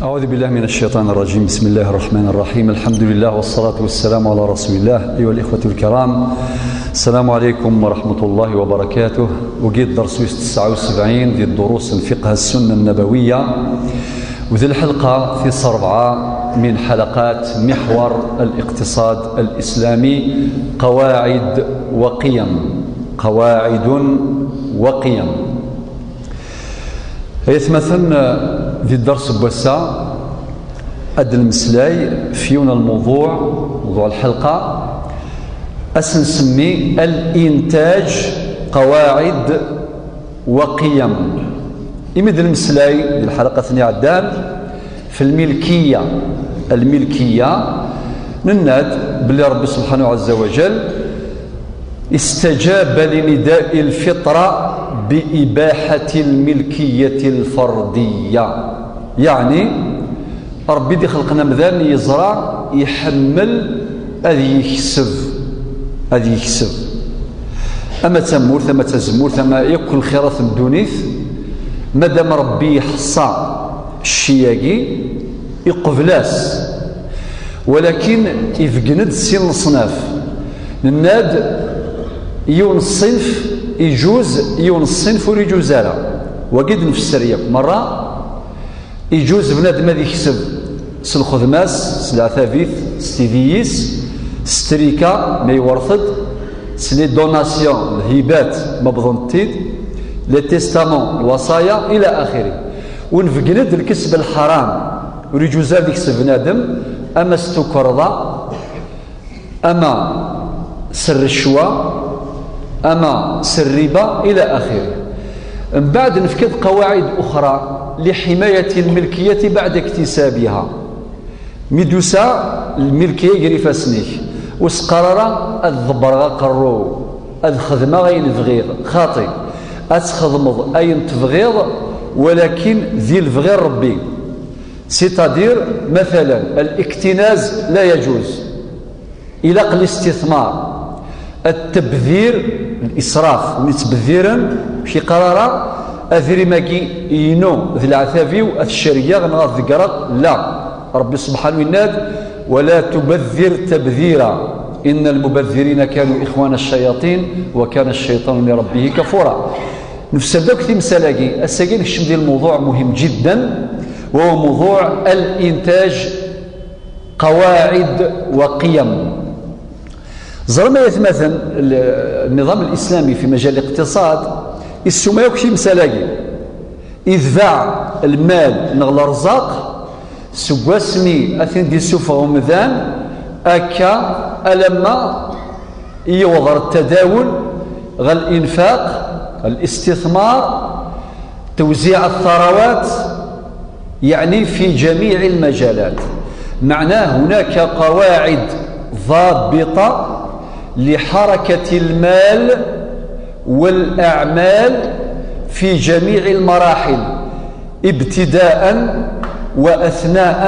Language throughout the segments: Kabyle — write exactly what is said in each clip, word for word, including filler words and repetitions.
أعوذ بالله من الشيطان الرجيم. بسم الله الرحمن الرحيم. الحمد لله والصلاة والسلام على رسول الله. أيها الإخوة الكرام، السلام عليكم ورحمة الله وبركاته. وقيت درس تسعة وسبعين ديال دروس الفقه السنة النبوية، وذي الحلقة في ربعة من حلقات محور الاقتصاد الإسلامي: قواعد وقيم. قواعد وقيم. Aytmaten, di dders n wass-a, ad d-nemmeslay f yiwen n lmewḍuɛ, mewḍuɛ lḥelqa, ad s-nsemmi الإنتاج قواعد وقيم. Imi d-nemmeslay di lḥelqat-nni iɛeddan f lmilkiya, lmilkiya, nenna-d belli Ṛebbi subḥanahu ɛazza wa jall استجاب لنداء الفطرة بإباحة الملكية الفردية. Yeɛni, Ṛebbi d ixelqen amdan yeẓra iḥemmel ad yekseb, ad yekseb. Ama d tamurt, ama d tazemmurt, ama yakk lxirat n ddunit, madam Ṛebbi yeḥṣa cci-agi, iqbel-as. Walakin ibeggen-d sin leṣnaf. Nenna-d yiwen ṣṣinf iǧuz, yiwen ṣṣinf ur iǧuz ara. Wagi d-nfesser yakk merra. Iǧuz bnadem ad ikseb s lxedma-s, s leɛtab-is, s tidi-is, s trika ma iwerret-d, s les donations, lhibat ma bḍent-id, les testaments, lwaṣaya, ila axiri. Ur nbeggen-d lkesb lḥaram, ur iǧuz ara ad ikseb bnadem, ama s tukerḍa, ama s rrecwa, ama s rriba, ila axiri. Mbeɛd nefka-d قواعد أخرى لحماية الملكية بعد اكتسابها. Mi d-tusa lmilkiya gar ifassen-ik, ur s-qqar ara ad ḍebbreɣ aqerru, ad xedmeɣ ayen bɣiɣ, xaṭi. Ad txedmeḍ ayen tebɣiḍ, walakin di lebɣi n Ṛebbi. C'est-à-dire, مثلا, الاكتناز لا يجوز. Ilaq listithmar, التبذير, الإسراف, win yettbeddiren, ur k-yeqqar ara adrim-agi inu, d leɛtab-iw, ad t-cergeɣ neɣ ad t-ḍeggreɣ, la. Ṛebbi subḥanahu yenna-d: ولا تبذر تبذيرا إن المبذرين كانوا إخوان الشياطين وكان الشيطان لربه كفورا. Nefser-d akk timsal-agi, ass-agi nekcem di lmewḍuɛ muhim jiddan, wa huwa mewḍuɛ الإنتاج قواعد وقيم. Ẓrem ay atmaten, النظام الإسلامي في مجال الاقتصاد issuma akk timsal-agi. Itbeɛ lmal neɣ lerzaq seg wasmi ad ten-d-issufeɣ umdan, akka alamma i yiweḍ ɣer ttadawel, ɣer الإنفاق, الاستثمار, توزيع الثروات، يعني في جميع المجالات. معناه هناك قواعد ضابطة لحركة المال والأعمال في جميع المراحل، ابتداء وأثناء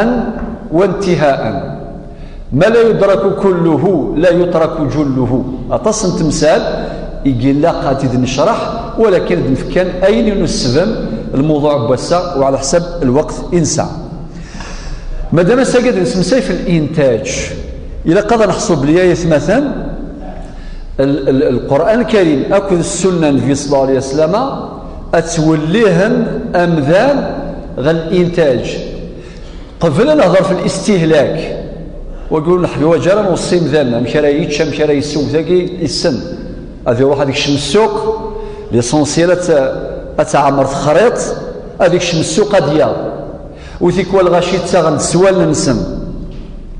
وانتهاء. ما لا يدرك كله لا يترك جله. Aṭas n temsal i ilaq ad t-id-necreḥ, walakin ad nefk kan ayen i nessebem lmewḍuɛ n wass-a, u ɛla ḥsab lweqt i nesɛa. Madam ass-agi ad nesmesay f الإنتاج, ilaq ad neḥṣu belli ay atmaten, l-, l-, Lqur'an Lkarim akked Ssunna Nnbi صلى الله عليه وسلم ad ttwellihen amdan ɣer الإنتاج. Qbel ad nehder f الاستهلاك, wagi ur neḥwaǧ ara ad nweṣṣi imdanen amek ara yečč, amek ara yessew, tagi yessen. Ad iruḥ ad ikcem ssuq, l'essentiel ad t-, ad teɛmer texriḍt, ad ikcem ssuq ad yaɣ. U tikwal lɣaci ttaɣen-d s wallen-nsen.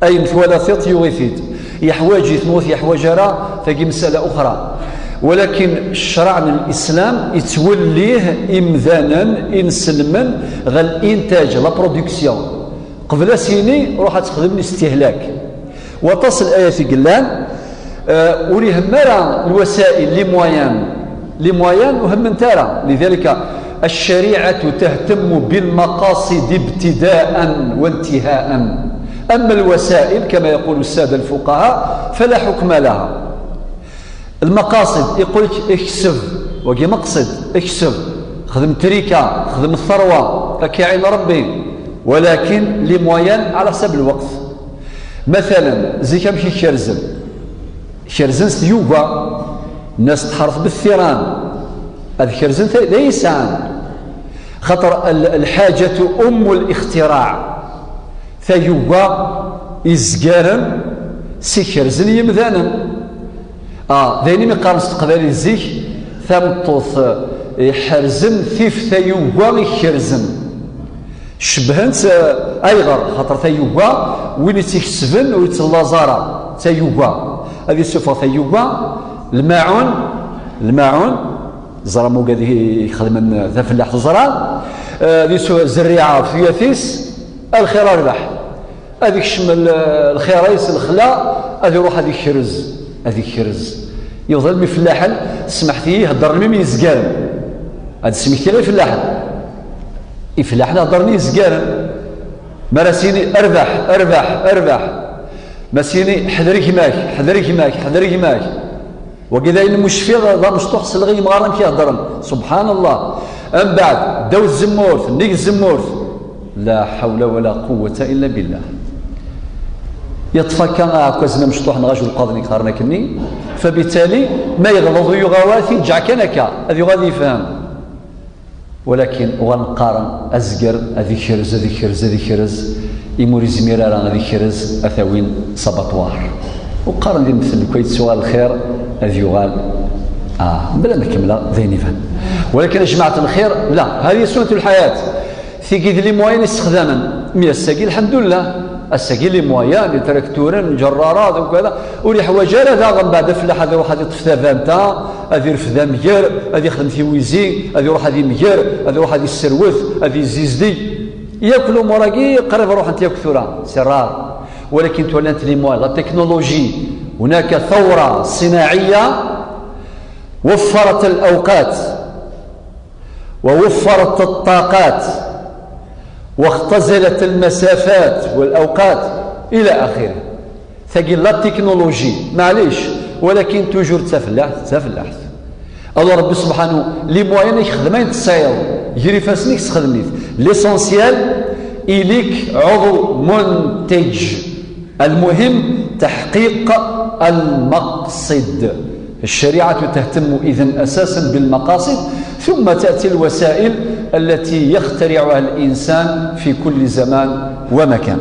Ayen twala tiṭ yuɣ-it-id. Yeḥwaǧ-it neɣ ur t-yeḥwaǧ ara, tagi مسألة أخرى. Walakin ccṛeɛ n Lislam ittwellih imdanen, inselmen ɣer الإنتاج, la production. Qbel ad s-yini, ruḥ ad texdem listihlak. Waṭas n layat i yellan, eh, ur ihem ara lwasail, les moyens. Les moyens ur hemmment ara. لذلك الشريعة تهتم بالمقاصد ابتداء وانتهاء. أما الوسائل كما يقول السادة الفقهاء فلا حكم لها. Lmaqaṣid, iqul-k ekseb, wagi maqṣid, ekseb, xdem trika, xdem thṛwa, ad k-iɛin Ṛebbi. ولكن les moyens على حسب الوقت. مثلا zik amek i kerzen? Kerzen s tyuga, nnas tḥerret bettiran, ad kerzen ta- d ayen sɛan. Xaṭer al- الحاجة أم الاختراع. Tayuga izgaren s i kerzen yimdanen. Ah, d ayen imi qqaren s teqbaylit zik, tameṭṭut, eh, iḥerzen tif tayuga i kerzen. Cebbhen-tt, eh, ayɣer? Xaṭer tayuga, win i tt-ikesben ur yettlaẓ ara. Tayuga, ad isuffeɣ tayuga, lmaɛun, lmaɛun, ẓra mugad i ixedmen tafellaḥt ẓran, eh, ad isu- zerriɛa ɣef tuyat-is, a lxir a rrbeḥ. Ad ikcem l- lxir-is, lexla, ad iruḥ ad ikrez, ad ikrez. Yewweḍ almi ifellaḥen, smeḥt-iyi, heddren mi yezgaren. Ad smektiɣ ifellaḥen. Ifellaḥen heddren i yezgaren. Ma ara s-yini, "Rbeḥ, rbeḥ, rbeḥ." Ma s-yini, "Ḥder gma-k, ḥder gma-k, ḥder gma-k." Wagi d ayen mu cfiɣ, d amecṭuḥ, selleɣ i yimɣaren amek i heddren. Subḥan Allah. Mbeɛd, ddaw tzemmurt, nnig tzemmurt. La ḥawla wala quwwata illa billah. Yeṭṭef akka aɛekkaz n amecṭuḥ neɣ ajelqaḍ-nni qqaren akkenni. Fabitali, ma yeɣleḍ u yuɣ awat, yeǧǧeɛ kan akka, ad yuɣal ad yefhem. Walakin uɣalen qqaren azger ad ikrez, ad ikrez, ad ikrez, imi ur izmir ara ad ikrez, ad t-awin s abatwar. U qqaren di medden, lukan yettuɣal lxir, ad yuɣal, ah, bla ma kemmleɣ, d ayen iban. Walakin a jmaɛat lxir, la, هذه سنة الحياة. Tigi d les moyens i ssexdamen. Mi ass-agi, lḥemdullah, ass-agi les moyens, itrakturen, lǧerrarat, ukada, ur yeḥwaǧ ara daɣen mbeɛd afellaḥ ad iruḥ ad iṭṭef tabant-a, ad irfed amger, ad ixdem tiwizi, ad iruḥ ad imger, ad iruḥ ad isserwet, ad izzizdig. Yakk lumuṛ-agi qrib ruḥent yakk tura, c'est rare. Walakin twalant les moyens, la technologie, هناك ثورة صناعية وفرت الأوقات ووفرت الطاقات واختزلت المسافات والأوقات إلى آخره. Tagi la technologie, maɛlic, walakin toujours d tafellaḥt, d tafellaḥt. Alors Rebbi subḥanahu, les moyens i k-xdem ayen tesɛiḍ, ger ifassen-ik sexdem-it. L'essentiel, ili-k ɛuḍu منتج. المهم تحقيق المقصد. الشريعة تهتم إذن أساسا بالمقاصد، ثم تأتي الوسائل التي يخترعها الإنسان في كل زمان ومكان.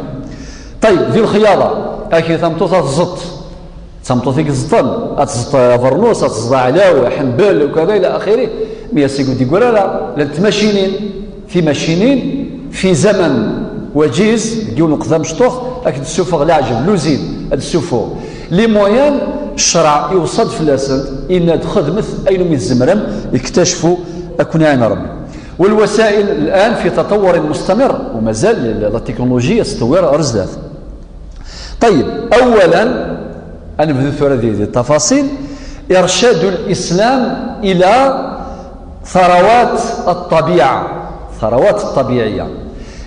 طيب، di lxyaḍa, akken tameṭṭut ad tẓeṭṭ. D tameṭṭut i iẓeṭṭen, ad tẓeṭṭ abernus, ad tẓeṭṭ aɛlaw, aḥembel, ukada, ila axiri. Mi as-igi ur d-yeggri ara, llant tmacinin, timacinin, fi zaman waǧiz, deg yiwen n lweqt d amecṭuḥ, ad k-d-ssufeɣ leɛǧeb, l'usine, ad d-ssufeɣ. Les moyens, ccreɛ iweṣṣa-d fell-asent, yenna-d xedmet ayen umi tzemrem, iktacfu ad ken-iɛin Rebbi. والوسائل الآن في تطور مستمر، ومازال la technologie تتطور ar zdat. طيب، أولا، ad nebdu tura di, di التفاصيل، إرشاد الإسلام إلى ثروات الطبيعة، ثروات الطبيعية.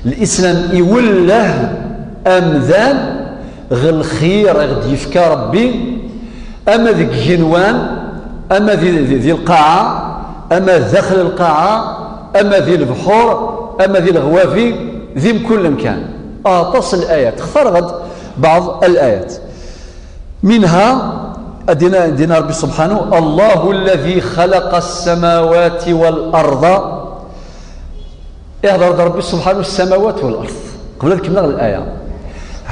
الإسلام iwelleh amdan ɣer lxir i ɣ-d-yefka Rebbi, ama deg igenwan, ama di, di, di lqaɛa, ama daxel lqaɛa, ama di lebḥur, ama di leɣwabi, di mkul lemkan. Aṭas n layat, xtarɣ-d بعض الآيات. منها, ad d-yenna, ad d-yenna Rebbi subḥanahu, الله الذي خلق السماوات والأرض. Ihḍer-d Rebbi subḥanahu السماوات والأرض. Qbel ad kemmleɣ laya,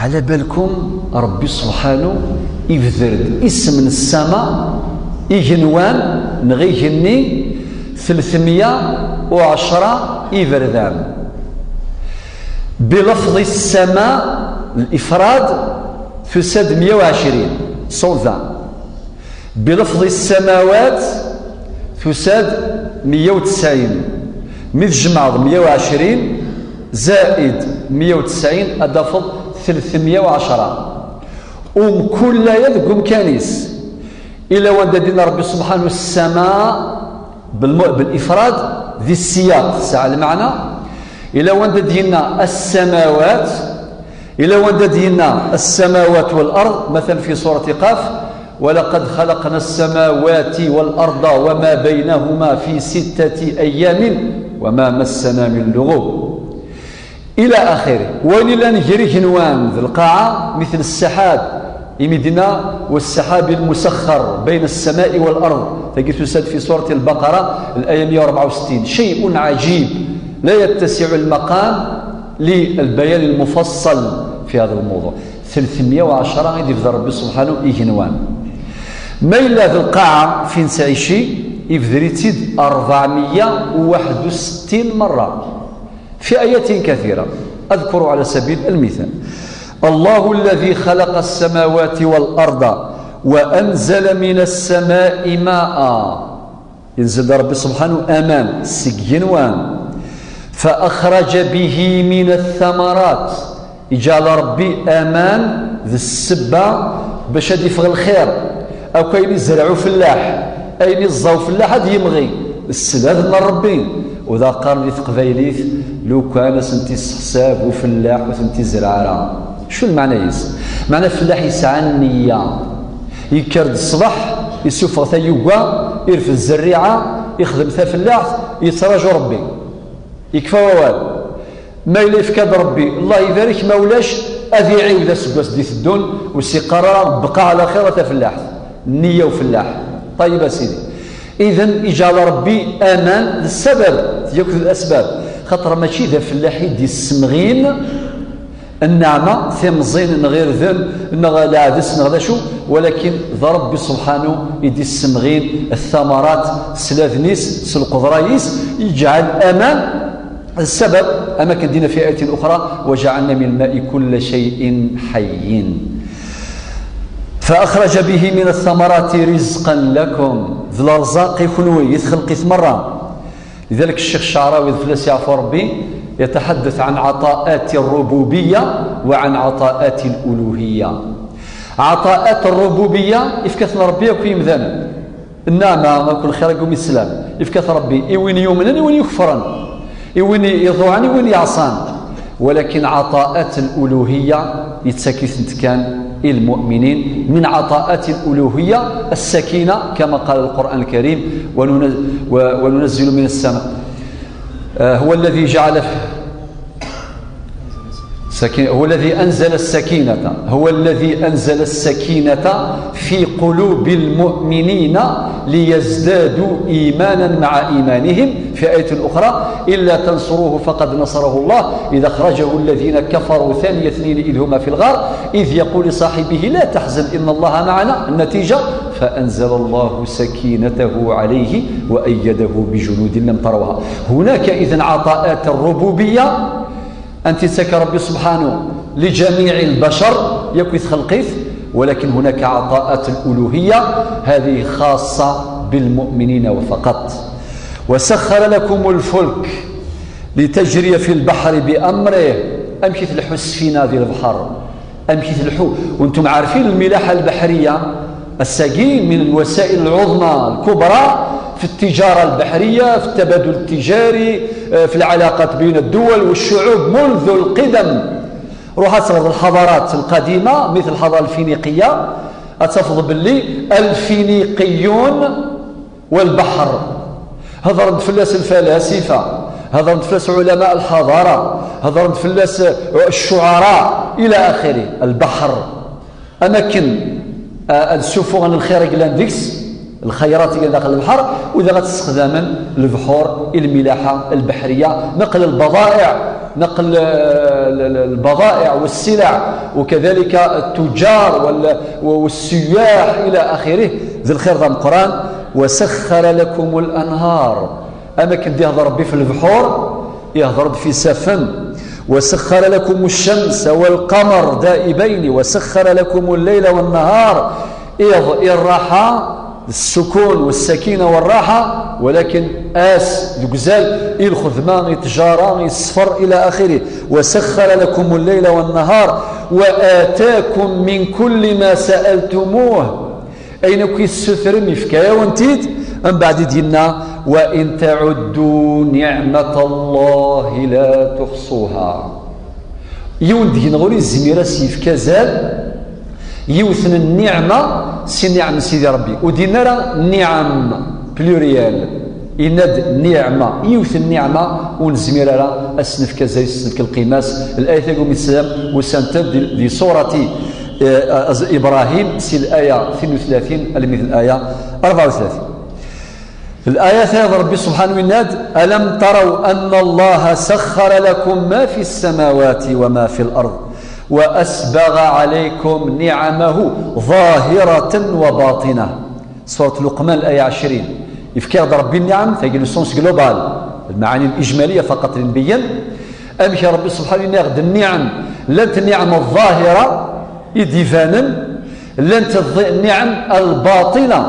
ɛla balkum Rebbi subḥanahu ibder-d isem n ssama, igenwan neɣ igenni, tletmya u ɛecra iberdan. بلفظ السماء الإفراد tusa-d meyya u ɛecrin, cent vingt. بلفظ السماوات tusa-d meyya u tesɛin. Mi tjemɛeḍ meyya u ɛecrin زائد meyya u tesɛin, ad d-tafeḍ tletmya u ɛecra. U mkul aya deg umkan-is. Ila wanda d-yenna Rebbi subḥanahu السماء بالم-, بالإفراد, di ssiyaq tesɛa lmeɛna. Ila wanda d-yenna السماوات, ila wanda d-yenna السماوات والأرض, مثلا في سورة قاف, ولقد خلقنا السماوات والأرض وما بينهما في ستة أيام وما مسنا من لغوب. إلى آخره. Wayen yellan gar igenwan d lqaɛa, مثل السحاب, imi d-yenna, والسحاب المسخر بين السماء والأرض. Tagi tusa-d في سورة البقرة, الآية مية وأربعة وستين. شيء عجيب لا يتسع المقام للبيان المفصل في هذا الموضوع. ثلاثمية وعشرة i d-yebder Ṛebbi سبحانه igenwan. Ma yella d lqaɛa fi nettɛici, ibder-itt-id أربعمية وواحد وستين مرة. في آيات كثيرة، أذكر على سبيل المثال: الله الذي خلق السماوات والأرض وأنزل من السماء ماء. Yenzel-d Ṛebbi سبحانه aman seg igenwan. فأخرج به من الثمرات. Iǧɛel Ṛebbi aman d ssebba bac ad iffeɣ lxir. Akk ayen izreɛ ufellaḥ, ayen iẓẓa ufellaḥ ad yemɣi. Sslad n Ṛebbi. U da qqaren di teqbaylit, lukan ad sent-isseḥsab ufellaḥ ur tent-izreɛ ara. Acu lmeɛna-is? Meɛna afellaḥ yesɛa nniya. Yekker-d ṣṣbeḥ, isuffeɣ tayuga, irfed zerriɛa, ixdem tafellaḥt, yettraǧu Ṛebbi. Yekfa wawal. Ma yella yefka-d Ṛebbi, Allah ibarek, ma ulac, ad iɛiwed aseggas d-iteddun, ur s-iqqar ara bqa ɛla xir a tafellaḥt. Nniya ufellaḥ. Ṭayyeb a sidi. Idan, iǧɛel Ṛebbi aman d ssabab, yakk d asbab. Xaṭer mačči d afellaḥ i d-issemɣin nneɛma, timẓin neɣ irden neɣ lɛades neɣ d acu, walakin d Ṛebbi subḥanu i d-issemɣin ttamarat, s ladn-is, s lqeḍra-is, iǧɛel aman. السبب, أما كان دينا في آية أخرى: وجعلنا من الماء كل شيء حي. فأخرج به من الثمرات رزقا لكم. D lerzaq i kunwi, i txelqit merra. لذلك الشيخ الشعراوي, d fell-as yeɛfu Ṛebbi, يتحدث عن عطاءات الربوبية وعن عطاءات الألوهية. عطاءات الربوبية, ifka-ten Ṛebbi akk i yimdanen. Nneɛma, akk lxir akk i islam, ifka-t Ṛebbi i win yumnen, i win yukefren, i win iḍuɛen, i win yeɛṣan. Walakin ɛaṭaat al-uluhiyya yettak-itent kan i lmu'minin. Min ɛaṭaat al-uluhiyya as-sakina, kama qala al-Qur'an al-Karim: "Wa nunaz-, wa, wa nunazzilu min as-sama." Ah, huwa alladhi ja'ala سكين-، هو الذي أنزل السكينة، هو الذي أنزل السكينة في قلوب المؤمنين ليزدادوا إيمانا مع إيمانهم. في آية أخرى: "إلا تنصروه فقد نصره الله إذ أخرجه الذين كفروا ثاني اثنين إذ هما في الغار إذ يقول لصاحبه لا تحزن إن الله معنا." النتيجة: "فأنزل الله سكينته عليه وأيده بجنود لم تروها." هناك إذن عطاءات الربوبية أنت تسكى ربي سبحانه لجميع البشر يكوي خلقيت، ولكن هناك عطاءات الألوهية، هذه خاصة بالمؤمنين وفقط. "وسخر لكم الفلك لتجري في البحر بأمره". أمشي في الحسفينة ذي البحر، أمشي في الحو، وانتم عارفين الملاحة البحرية السجين من الوسائل العظمى الكبرى في التجارة البحرية، في التبادل التجاري، آه، في العلاقات بين الدول والشعوب منذ القدم. روح أسرد الحضارات القديمة مثل الحضارة الفينيقية، أتفض باللي الفينيقيون والبحر. هضرت فلاس الفلاسفة، هضرت فلاس علماء الحضارة، هضرت فلاس الشعراء إلى آخره. البحر. أماكن، آه، السفن الخير يقلان ديكس، الخيرات اللي داخل البحر، وإذا غتستخدمن البحور، الملاحة البحرية، نقل البضائع، نقل، آه، ال-، ال-، البضائع والسلع، وكذلك التجار وال-، والسياح إلى آخره. ذي الخير ذا مقران. "وسخر لكم الأنهار". أما كان يهضر ربي في البحور، يهضر في سفن. "وسخر لكم الشمس والقمر دائبين وسخر لكم الليل والنهار". إيض الراحة، السكون والسكينة والراحة، ولكن آس دقزال، الخدمة، التجارة، السفر إلى آخره. "وسخر لكم الليل والنهار وآتاكم من كل ما سألتموه". Ayen akk i tessutrem, yefka-yawen-t-id. Mbeɛd i d-yenna: "وإن تعدوا نعمة الله لا تحصوها". Yiwen deg-neɣ ur yezmir ad s-yefk azal, yiwet n nniɛma si nniɛam n Sidi Ṛebbi. Ur d-yenna ara nniɛam, pluriel. Yenna-d nniɛma, yiwet n nniɛma ur nezmir ara ad s-nefk azal, s-nefk lqima-s. Layat-agi umi teslam usant-d di, di surati, eh, Ibrahim, si laya tnin u tlatin almi d laya rebɛa u tlatin. Laya tayeḍ Rebbi subḥanahu yenna-d: ألم تروا أن الله سخر لكم ما في السماوات وما في الأرض وأسبغ عليكم نعمه ظاهرة وباطنة. Surat Luqman, laya ɛecrin. Yefka-aɣ-d Rebbi nniɛam, tagi le sens global, lmaɛani lijmaliya faqat li nbeyyen. Amek Rebbi subḥanahu yenna-aɣ-d nniɛam? Llant nniɛam ḍahira, i d-ibanen, llant nniɛam lbaṭina,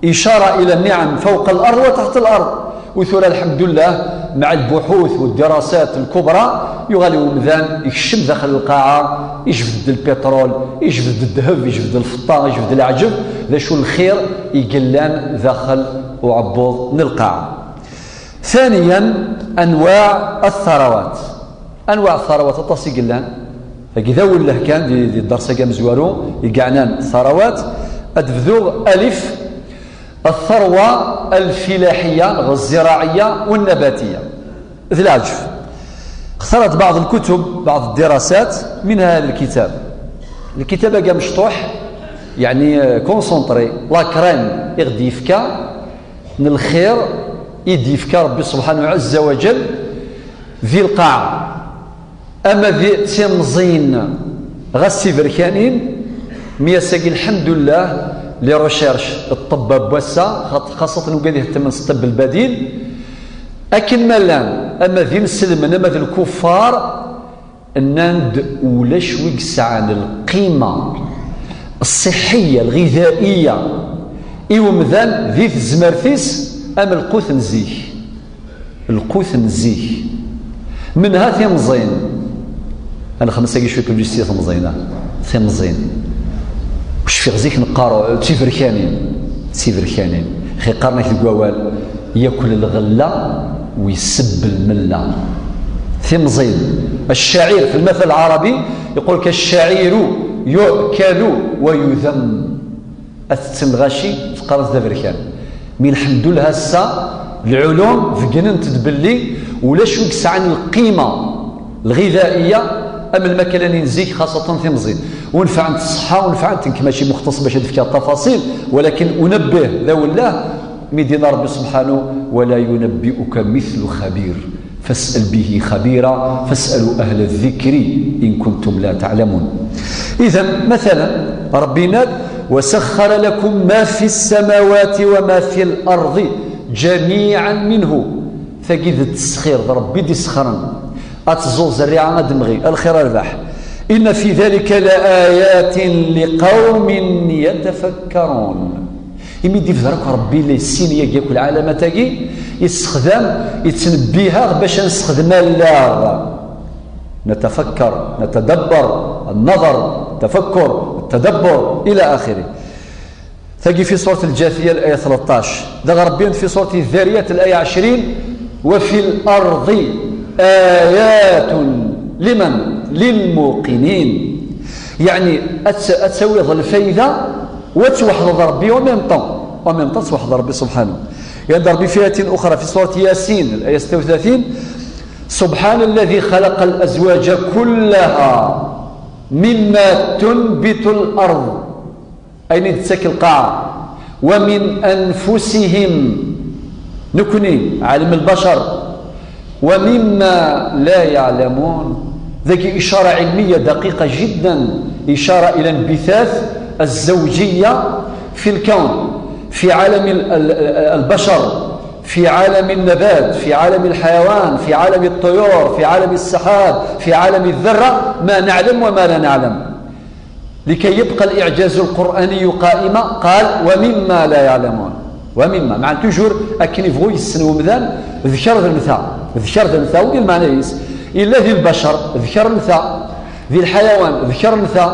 icara ila nniɛam fawqa al-ard wa taḥta al-ard. U tura, lḥemdullah, mɛa lbuḥut wa ddirasat lkubra, yuɣal umdan ikcem daxel lqaɛa, ijbed-d lpitrul, ijbed-d ddheb, ijbed-d lfeṭṭa, ijbed-d leɛǧeb. D acu lxir i yellan daxel uɛebbuḍ n lqaɛa? ثانيا، أنواع الثروات. Anwaɛ n tharawat aṭas i yellan. Dagi d awelleh kan di, di dders-agi amezwaru i yeɛnan tharawat. Ad bduɣ alif, الثروة الفلاحية والزراعية والنباتية. D leɛǧeb. اختارت بعض الكتب، بعض الدراسات، منها هذا الكتاب. Lkitab-agi amecṭuḥ, yeɛni, euh, concentré, la crème i ɣ-d-yefka n lxir i d-yefka Rebbi subḥanahu ɛazza wa jall di lqaɛa. Ama d timẓin ɣas d tiberkanin, mi ass-agi, lḥemdullah, les recherches, ṭṭebba n wass-a, xaṭ-, xaṣṣatan wigad ihettmen s ṭṭebb lbadil, akken ma llan, ama d inselmen, ama d lkuffar, nnan-d ulac wi yesɛan lqima ṣṣiḥiya, lɣidaiya, i umdan di tezmert-is am lqut n zik. Lqut n zik. Menha timẓin. Ad nexmes-agi cwiṭ publicité timẓin, ah. Timẓin. Cfiɣ zik neqqar d tiberkanin. D tiberkanin. Xi qqaren-ak deg wawal, yakkel lɣella u isebbel lmella. Timẓin. الشعير في المثل العربي يقول لك: الشعير يؤكل ويذم. Ad tetten lɣaci, teqqar-as d aberkan. Mi lḥemdullah ass-a, lɛulum beggnen-d belli ulac wi yesɛan lqima lɣidaiya am lmakala-nni n zik, xaṣṣatan timẓin. U nefɛent ṣṣeḥḥa, u nefɛent, nekk mačči muxtaṣ bac ad fkeɣ tafaṣil, walakin unabbih d awelleh, mi d-yenna Rebbi subḥanahu: ولا ينبئك مثل خبير. فاسأل به خبيرا، فاسألوا أهل الذكر إن كنتم لا تعلمون. إذن، مثلا، Rebbi yenna-d: وسخر لكم ما في السماوات وما في الأرض جميعا منه. Tagi d ttesxir, d Rebbi i d-isexren. Ad teẓẓu zzerriɛa, ad d-temɣi, lxir, rrbeḥ. إن في ذلك لآيات لقوم يتفكرون. Imi d-ibder akk Rebbi la yessin yagi akk lɛalamat-agi, yessexdam, yettnebbiha bac ad nessexdem allaɣ. نتفكر، نتدبر، النظر، التفكر، التدبر، إلى آخره. Tagi fi surat Lǧathiya, laya tleṭṭac. Dɣa Rebbi fi surat Ddariyat, laya ɛecrin: وفي الأرض آيات لمن؟ للموقنين. Yeɛni, ad t-, ad tawiḍ lfayda, wa tweḥdeḍ Rebbi, en même temps, en même temps tweḥdeḍ Rebbi subḥanahu. Yeɛni Rebbi fi ayatin uxra, fi surat Yasin, laya setta u tlatin: سبحان الذي خلق الأزواج كلها مما تنبت الأرض. Ayen i d-tettak lqaɛa. ومن أنفسهم. Nekni, عالم البشر. ومما لا يعلمون. Dagi إشارة علمية دقيقة جدا، إشارة إلى انبثاث الزوجية في الكون، في عالم ال-، ال-، البشر، في عالم النبات، في عالم الحيوان، في عالم الطيور، في عالم السحاب، في عالم الذرة، ما نعلم وما لا نعلم. لكي يبقى الإعجاز القرآني قائما، قال: ومما لا يعلمون. ومما، معنى toujours akken yebɣu yessen umdan, d kra d nta, d kra d nta, wi d lmeɛna-is. Illa di lbacer, d kra d nta, di lḥayawan, d kra d nta,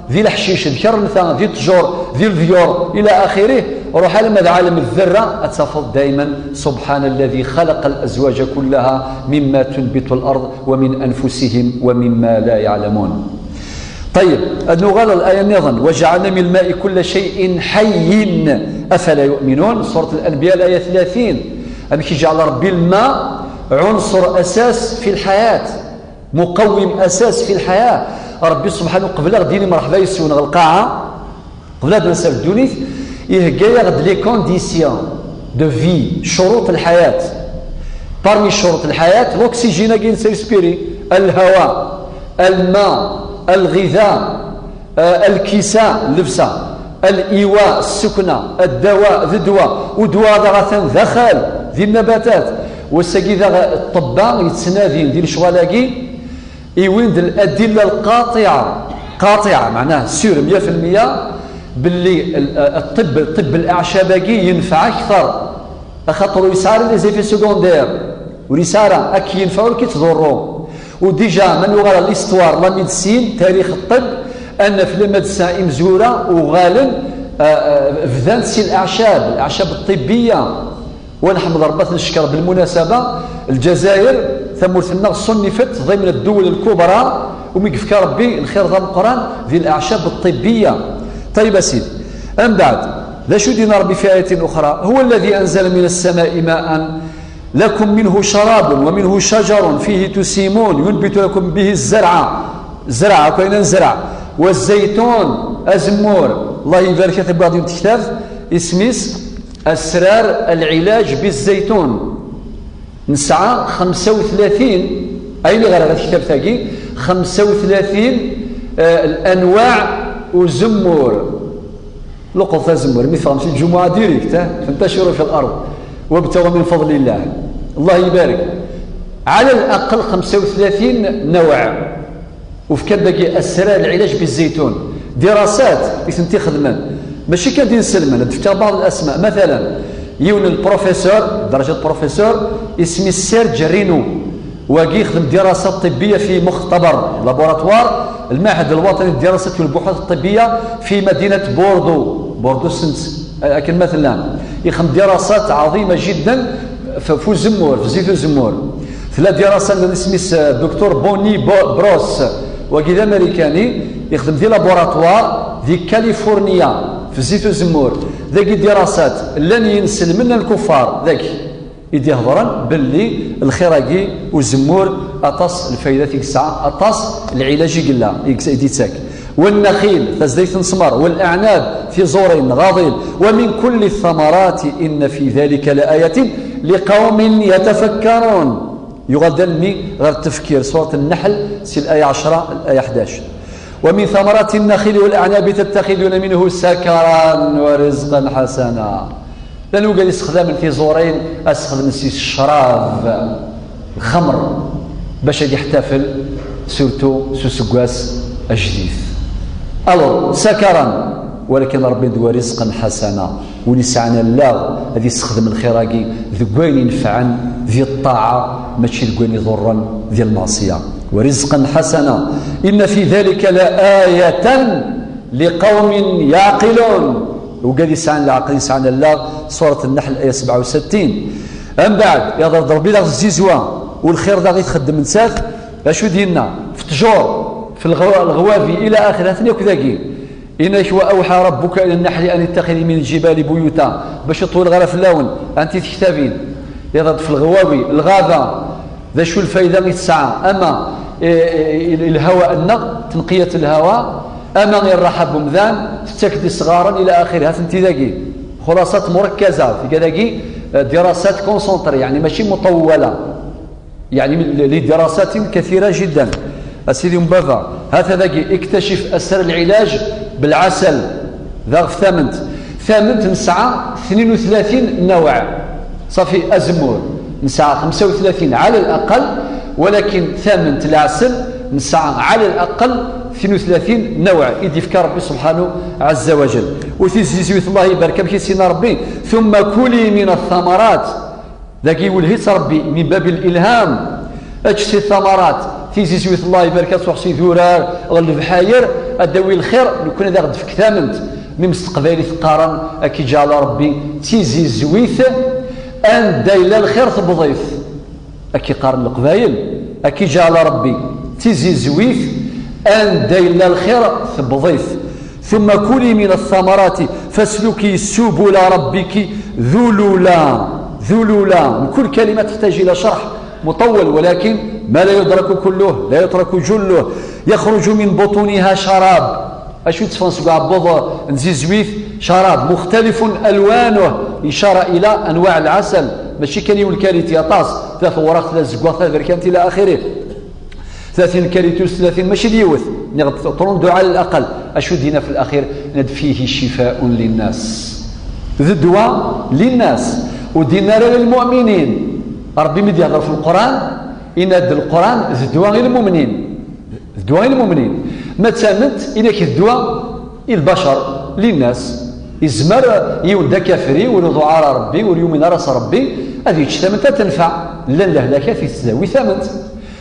di leḥcic, d kra d nta, di ttjur, di leḍyur, إلى آخره. Ruḥ alamma d عالم الذرة, ad tafeḍ دائما: سبحان الذي خلق الأزواج كلها مما تنبت الأرض ومن أنفسهم ومما لا يعلمون. طيب، ad nuɣal ɣer laya nniḍen: وجعلنا من الماء كل شيء حي أفلا يؤمنون. Surat Al-Anbiya, laya tlatin. Amek iǧeɛl Ṛebbi lma ɛunṣur asas fi lḥayat, muqawwim asas fi lḥayat. Ṛebbi subḥanu, qbel ad ɣ-d-yini mṛeḥba yes-wen ɣer lqaɛa, qbel ad d-nser ddunit, ihegga-yaɣ-d les conditions de vie, ccuruṭ lḥayat. Parmi ccuruṭ lḥayat, l'oxygène-agi n respiri, lhawa, lma, lɣida, eh, lkisa, llebsa, liwa, ssukna, ddawa, d ddwa, u ddwa daɣ atan daxel, di nnabatat. Wass-agi daɣ ṭṭebba yettnadin di lecɣal-agi, iwin-d ladilla lqaṭiɛa, qaṭiɛa, meɛnah sûr, mya fi lmya, belli l-, eh, ṭṭibb, ṭibb leɛcab-agi yenfeɛ akteṛ, axaṭer ur yesɛi ara les effets secondaires, ur yesɛi ara, ad k-yenfeɛ ur k-ittḍurru. U déjà, ma nuɣal ɣer l'histoire, la médecine, tarix ṭṭibb, ad naf les médecins imezwura uɣalen, eh, eh, bdan si leɛcab, leɛcab ṭṭibbiya. Wa nḥemd Ṛebbi, ad t-neckeṛ belmunasaba, Lezzayer, tamurt-nneɣ ṣunnifet ḍimn ddewwel lkubra, umi yefka Ṛebbi lxir d ameqqran di leɛcab ṭṭibbiya. Ṭayyeb a sidi. Ambeɛd, d acu d-yenna Ṛebbi fi ayatin uxra? هو الذي أنزل من السماء ماء لكم منه شراب ومنه شجر فيه تسيمون ينبت لكم به الزرع. Zreɛ, akk ayen nezreɛ. والزيتون, azemmur. Allah ibarek, a t-wwiɣ-d yiwet tektabt, isem-is Asrar Lɛilaj Bizzaytun. Nesɛa xemsa u tlatin, ayen i ɣriɣ di tektabt-agi, xemsa u tlatin, eh, lanwaɛ uzemmur. Luqeḍ tazemmur, mi teffɣem si lǧumuɛa direct, eh, فانتشروا في الأرض وابتغوا من فضل الله. Allah ibarek. Ɛala laqel xemsa u tlatin nawɛ. Ufkan dagi asrar lɛilaj bizzaytun. Dirasat i tent-ixedmen. Mačči kan d inselmen, ad d-fkeɣ baɛḍ lasma. Matalan, yiwen n lprofesseur, daraja n professeur, isem-is Serge Rino. Wagi yexdem dirasat ṭibbiya fi muxtabar, laboratoire, المعهد الوطني للدراسات والبحوث الطبية في مدينة بوردو. Bordeaux sent, akken ma tella. Ixdem dirasat ɛḍima jiddan f, f uzemmur, f zzit uzemmur. Tella dirasa n isem-is, eh, Docteur Bonnie Bo-, Bross, wagi d Amarikani, ixdem di laboratoire di Kalifuṛnya, f zzit uzemmur. Dagi dirasat, llan yinselmen, llan lkuffar, dagi. I d-ihedṛen belli lxir-agi uzemmur aṭas lfaydat i yesɛa, aṭas lɛilaj i yella, i yes-, i d-ittak. والنخيل, tazdayt n ssmar, والأعناب, tiẓurin, neɣ aḍil, ومن كل الثمرات إن في ذلك لآية لقوم يتفكرون. Yuɣal-d almi ɣer tefkir, surat Nneḥl, si laya ɛecra, laya ḥdac. ومن ثمرات النخيل والأعناب تتخذون منه سكرا ورزقا حسنا. Llan wigad yessexdamen tiẓurin, ad sexdmen si ccrab, lxemr, bac ad iḥtafel, surtout s useggas ajdid. Alors, sakaran, walakin Ṛebbi d wa rizqan ḥasana, win yesɛan allaɣ ad yessexdem lxir-agi deg wayen inefɛen di ṭṭaɛa, mačči deg wayen iḍurren di lmeɛṣiya. Wa rizqan ḥasana, inna fi dhalika la ayatan لقوم يعقلون. Wigad yesɛan leɛqel, yesɛan allaɣ, surat Nneḥl, aya sebɛa u settin. Ambeɛd, ihḍer-d Ṛebbi daɣ zzizwa, u lxir daɣ i txeddem nettat, d acu d-yenna? F ṭṭjur, f lɣwa-, lɣwabi, ila axir, ha-ten yakk dagi. Inak, wa awḥa rabbuka ila nnaḥli an ittaxidi min ljibali buyuta, bac ur ṭwileɣ ara fell-awen, anti tektabin. Ihḍer-d f lɣwabi, lɣaba, d acu lfayda i tesɛa, ama i, i, i, i lhawa-nneɣ, tenqiyat lhawa, ama i rraḥa n umdan, tettak-d isɣaren, ila axir, ha-tent-i dagi. Xulaṣat murakkaza, tga dagi, eh, dirasat concentrées, yeɛni mačči muṭawwala. Yeɛni li, li dirasatin kathira jiddan. A sidi n baba, ha-t-a dagi, iktacif asrar lɛilaj belɛasal. Daɣ f tament. Tament nesɛa tnin u tlatin nawɛ. Ṣafi, azemmur. Nesɛa xemsa u tlatin ɛala laqal, walakin tament, leɛsel, nesɛa ɛala laqal tnin u tlatin nawɛ i d-ifka Ṛebbi subḥanu ɛazza wa jal. U tizzizwit, Allah ibarek, amek i s-yenna Ṛebbi? Thumma kuli min athamarat. Dagi iwelleh-itt Ṛebbi, min babil ilham. Ečč si ttamarat, tizizwit, Allah ibarek, ad truḥ s idurar, ɣer lebḥayer, ad d-tawi lxir, nekkni ad aɣ-d-tefk tament. Mi s teqbaylit qqaren, ad k-iǧɛel Ṛebbi d tizizwit, anda yella lxir tebḍ-it. Ad k-iqqaren Leqbayel, ad k-iǧɛel Ṛebbi d tizizwit, anda yella lxir tebḍ-it. ثم كلي من الثمرات فاسلكي سبل ربك ذللا. ذلولا. كل كلمة تحتاج إلى شرح مطول، ولكن ما لا يدرك كله لا يترك جله. يخرج من بطونها شراب. Acu yetteffɣen seg uɛebbuḍ n tzizwit? شراب مختلف ألوانه، إشارة إلى أنواع العسل. Mačči kan yiwen qualité, aṭas. Tella tewraɣt, tella zzeggaɣt, taberkant, إلى آخره. ثلاثين qualité, ثلاثين, mačči d yiwet. Nniɣ-d trente-deux على الأقل. Acu d-yenna في الأخير? Yenna-d: فيه شفاء للناس. D ddwa للناس. Ur d-yenna ara للمؤمنين. Ṛebbi mi d-yehdeṛ في القرآن, yenna-d القرآن d ddwa i lmumnin. D ddwa i lmumnin. Ma ttamnent, yenna-k d ddwa i lbacer, للناس. Yezmer yiwen d akafri, ur iḍuɛ ara Ṛebbi, ur yumin ara s Ṛebbi, ad yečč tamment ad tenfeɛ. Llan lehlakat i tettdawi tamment.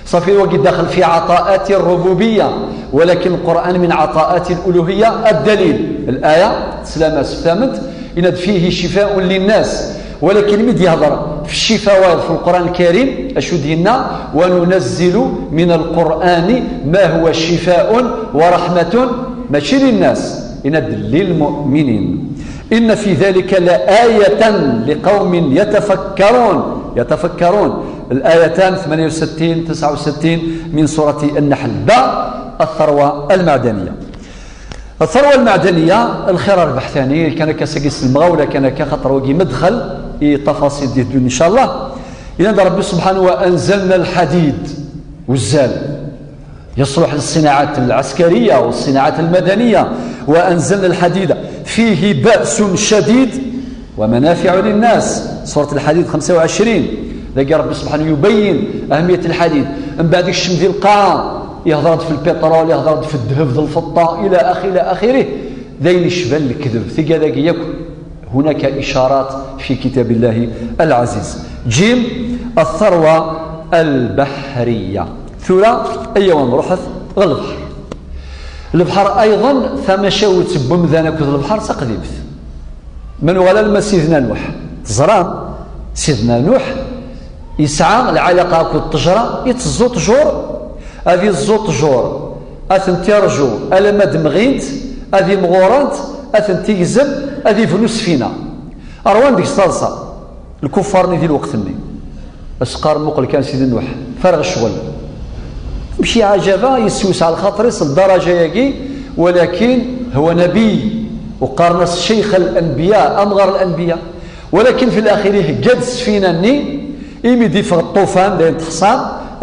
صافي, wagi daxel في عطاءات الربوبية, ولكن القرآن من عطاءات الألوهية. الدليل الآية, teslam-as, tamment, yenna-d: فيه شفاء للناس. ولكن mi d-yehdeṛ في الشفاء في القرآن الكريم, acu d-yenna? وننزل من القرآن ما هو شفاء ورحمة, mačči للناس, yenna-d للمؤمنين. إن في ذلك لآية لقوم يتفكرون, يتفكرون. الآيتان ثمانية وستين تسعة وستين من سورة النحل. باء الثروة المعدنية. الثروة المعدنية, الخير ربح ثاني, كان كاساكي سلمغا ولا كان كا خاطر وقي مدخل إي تفاصيل دي الدنيا إن شاء الله. إلى ربي سبحانه: وأنزلنا الحديد والزال يصلح للصناعات العسكرية والصناعات المدنية، وأنزلنا الحديد فيه بأس شديد ومنافع للناس. سورة الحديد خمسة وعشرين. Dagi Ṛebbi subḥanahu yubayyin أهمية الحديد. Mbeɛd ikcem di lqaɛa, yehdeṛ-d في البترول, yehdeṛ-d في الذهب, d lfeṭṭa, إلى آخر, إلى آخره. D ayen icban lekdeb. Tigad-agi yakk هناك إشارات في كتاب الله العزيز. جيم، الثروة البحرية. Tura, ayaw ad nruḥet ɣer lebḥer. Lebḥer أيضا, tamacahut n wemdan akked lebḥer d taqdimt. Ma nuɣal alamma Sidna Nuḥ. Teẓram, Sidna Nuḥ yesɛa lɛalaqa akked ṭṭejra, itteẓẓu ṭṭjur, ad iẓẓu ṭṭjur, ad tent-irǧu alamma d-mɣint, ad imɣurent, ad tent-igzem, ad ibnu sfina. Ṛwan deg-s taḍsa. Lkuffar-nni di lweqt-nni, as-qqaren: "Muqel kan Sidi Nuḥ, farɣ ccɣel." Amek iɛǧaba, yessewseɛ lxaṭer-is ldaraǧa-yagi, walakin huwa nabiy, uqqaren-as cceyx al-anbiya, amɣar al-anbiya. Walakin fi laxir ihegga-d ssfina-nni, imi d-iffeɣ ṭṭufan, d ayen teḥṣa,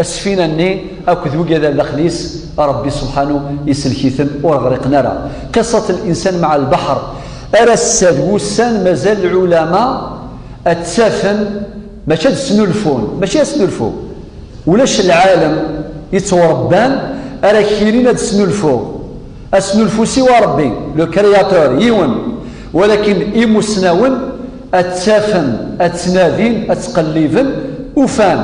ssfina-nni akked wigad ar daxel-is, Ṛebbi subḥanu isellek-iten, ur ɣriqen ara. Qissat al-insan maɛa lbaḥr. Ar ass-a d wussan mazal lɛulama ad ttafen, mačči ad snulfun, mačči ad snulfu. Ulac lɛalem yettwaṛebban ara k-yinin ad snulfuɣ. Asnulfu siwa Ṛebbi, le créateur, yiwen. Walakin imusnawen ad ttafen, ad ttnadin, ad ttqelliben, ufan.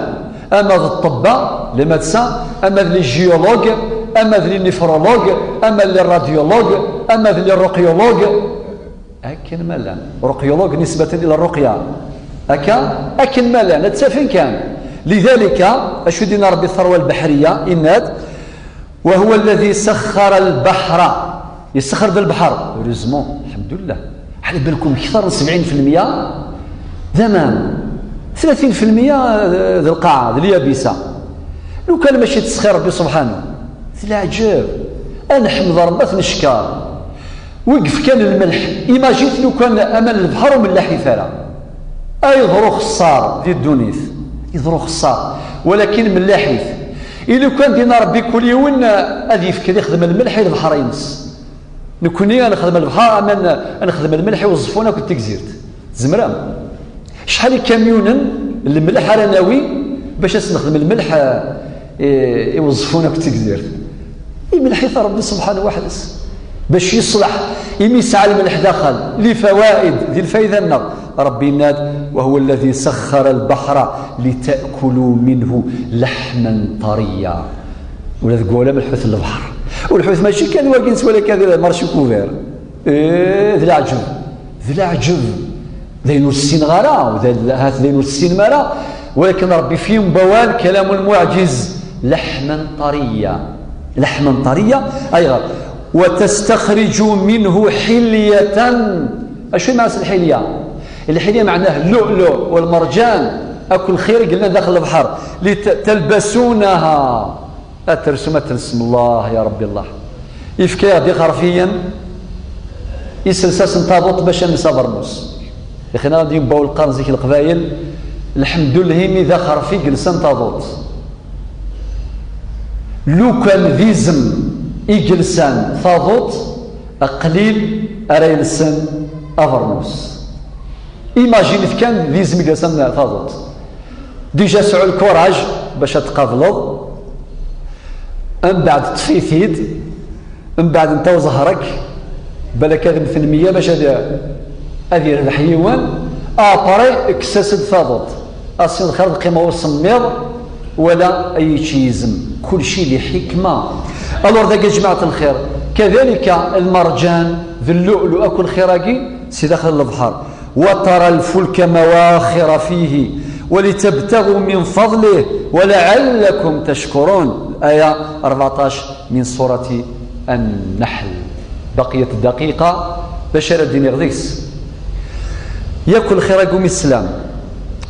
Ama d ṭṭebba, les médecins, ama d les géologues, ama d les néphrologues, ama d les radiologues, ama d les ruqyulugues. Akken ma llan. Ruqyulug nisbatan ila ruqya. Akka, akken ma llan, ad tt-afin kan. Lidalika, acu d-yenna Ṛebbi, ttarwa lbeḥriya, yenna-d: "Wa huwa alladhi saxxara lbaḥra." Yessexxer-d lbeḥr. Heureusement, lḥemdullah. Ɛla balkum kter n sebɛin fi lmeyya d aman. Tlatin fi lmeyya d lqaɛa, d lyabisa. Lukan mačči d ttesxir Ṛebbi subḥanu. D leɛǧeb. Ad neḥmed Ṛebbi, ad t-neckeṛ. Wi yefkan lmelḥ, imagine lukan aman n lebḥer ur melliḥit ara. Ay yeḍru xeṣṣar di ddunit, yeḍru xeṣṣar, walakin melliḥit. I lukan d-yenna Ṛebbi kul yiwen ad yefk ad ixdem lmelḥ i lebḥer-ines. Nekkni ad nexdem lebḥer, aman ad nexdem lmelḥ i Uẓeffun akked Tigzirt. Tzemrem? Acḥal ikamyunen n lemleḥ ara nawi bac ad s-nexdem lmelḥ, eh, i Uẓeffun akked Tigzirt? Imelḥ-it Ṛebbi subḥanu weḥd-s. Bac yeṣleḥ, imi yesɛa lmelḥ daxel, li fawaid, di lfayda-nneɣ. Ṛebbi yenna-d: "Wa huwa alladhi saxxara al-bahra li ta'kulu minhu lahman tariya." Ula deg wawal am lḥut n lebḥer. U lḥut mačči kan wagi nettwali kan di marché couvert. Eh, d leɛǧeb. D leɛǧeb. D ayen ur ssineɣ ara, u d, ahat d ayen ur tessinem ara, walakin Ṛebbi fi yemba wal كلام معجز: لحما طريا. لحما طريا, ayɣer? وتستخرج منه حلية. Acu i meɛna lḥilya? Lḥilya meɛnah اللؤلؤ والمرجان, akk lxir i yellan daxel lebḥer. Li t-, talbasunaha, ad tersum, ad telsem. Allah ya Ṛebbi, Allah. Yefka-yaɣ-d ixerfiyen, isels-asen taḍuṭ bac ad nels abernus. Ixna ad yembaw lqern zik leqbayel, lḥemdullah, imi d axerfi i yelsan taḍuṭ. Lukan d izem i yelsan taḍuṭ, qlil ara yelsen abernus. Imaginez kan d izem i yelsan taḍuṭ. Déjà sɛu lkuraj bac ad tqableḍ, mbeɛd ṭṭef-it-id, mbeɛd ntaw ẓehṛek, balak ad mmten meyya bac ad, ad yerbeḥ yiwen, après kkes-as-d taḍuṭ. Asin xir lqima usemmiḍ, wala ad yečč yizem. Kulci li ḥikma. Alors dagi, jmaɛt lxir, kadalika lmerǧan d llu'lu akk lxir-agi si daxel lebḥer. وترى الفلك مواخر فيه ولتبتغوا من فضله ولعلكم تشكرون. Aya rbeɛṭac min surati An-Naḥl. Baqiyat ddaqiqa, d acu ara d-iniɣ deg-s? Yakk lxir-agi umi teslam.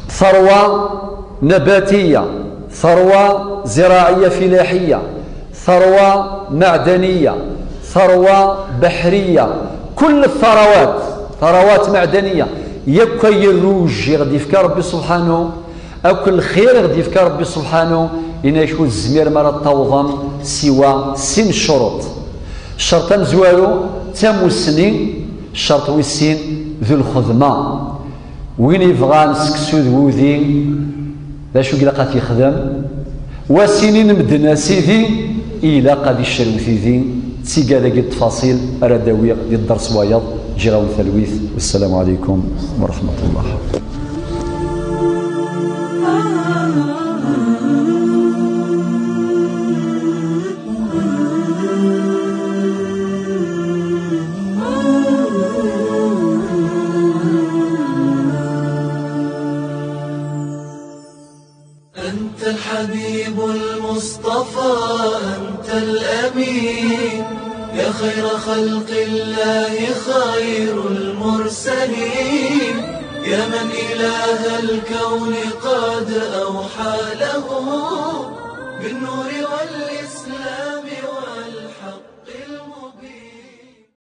ثروة نباتية، ثروة زراعية فلاحية، ثروة معدنية، ثروة بحرية، كل الثروات، ثروات معدنية. Yakk ayen n ṛṛuj i ɣ-d-yefka Ṛebbi subḥanu, akk lxir i ɣ-d-yefka Ṛebbi subḥanu, inak ur tezmirem ara ad tawḍem siwa sin ccuruṭ. Ccerṭ amezwaru d tamussni, ccerṭ wis sin d lxedma. Win yebɣan seksu d wudi, d acu i ilaq ad t-yexdem? Wa s-inin medden a sidi, ilaq ad icrew tidi. D tigad-agi n ttfaṣil ara d-awiɣ di dders wayeḍ. Ǧǧiɣ-awen talwit. Wassalamu ɛalaykum wa rahmatullah. أنت الحبيب المصطفى، أنت الأمين، يا خير خلق الله، خير المرسلين، يا من إله الكون قد أوحى له بالنور والإسلام.